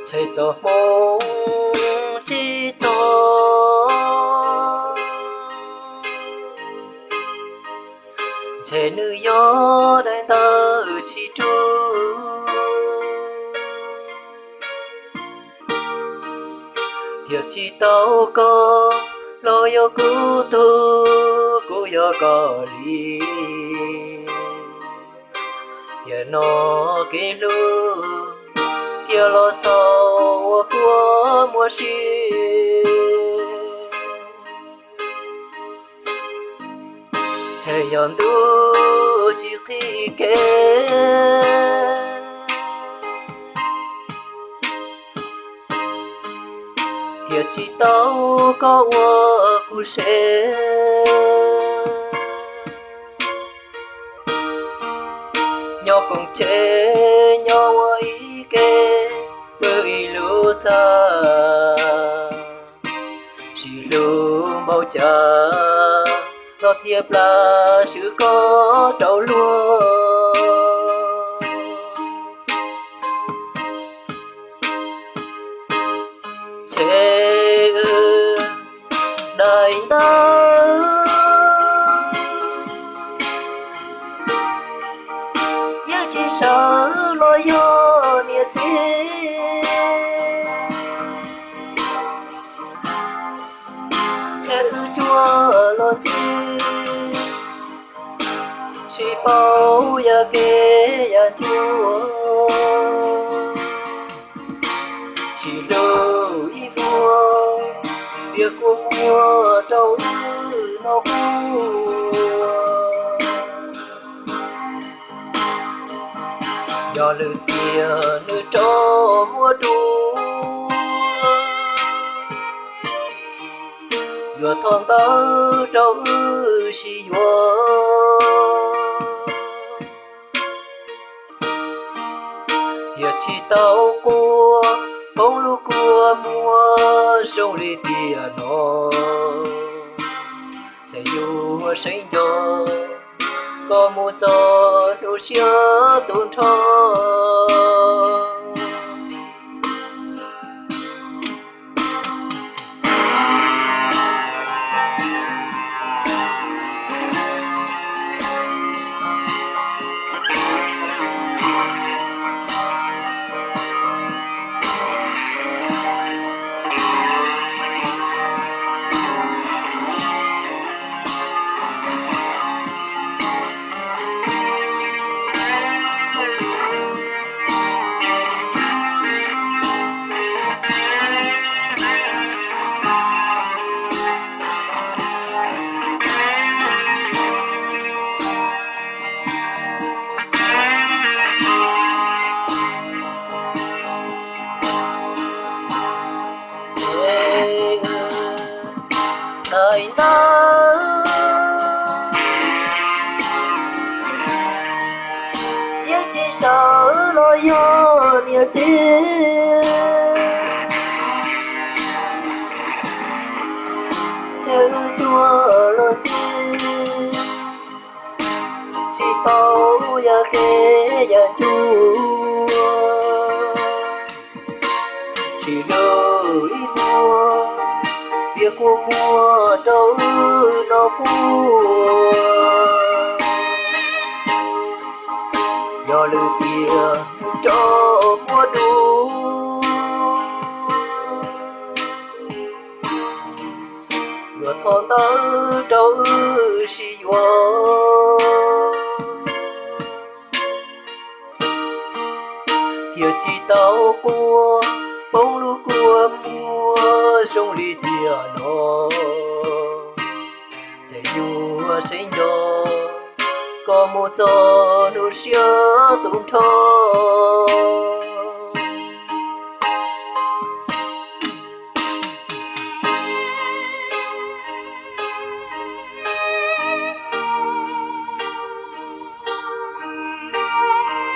Ntshe txoj hmoo tsis txog, ntshe nws yog daim ntawv tsis rub, thiaj tsis tau koj los yuav kuv tug, kuv yuav koj li. Tiam no kev hlub thiaj los xaus ua kua muag si. Ntshe yog ntuj tsis qhib kev, thiaj tsis tau koj ua kuv sev. Nyob koom tsev nyob ua ib ke, pw ib lub txaj, sib hlub npaum cas los thiaj plam swb koj rau luag. Ntshe wb daim ntawv yeej tsis sawv los yog niam txiv. Ntshe wb tsuas los ntsib, tsis paub yam kev yam ncua, tsis hlub ib vuag, txiav kua muag rau wb no kuj. Yog lwm tiam nws rov muab dua, yuav thov ntawv rau wb sib yuav, thiaj tsis tau quaj poob lub kua muag zoo li tiam no. Ces yuav seev nco koj mus txog hnub siab tu nrho. Ces daim ntawv yeej tsis sawv los yog niam txiv. Ces wb tsuas los ntsib, tsis paub yam kev yam ncua, tsis hlub ib vuag, txiav kua muag rau wb no kuj. Yog lwm tiam nws rov muab dua, yuav thov ntawv rau wb sib yuav, thiaj tsis tau quaj poob lub kua muag zoo li tiam no. Ces yuav seev nco koj mus txog hnub siab tu nrho.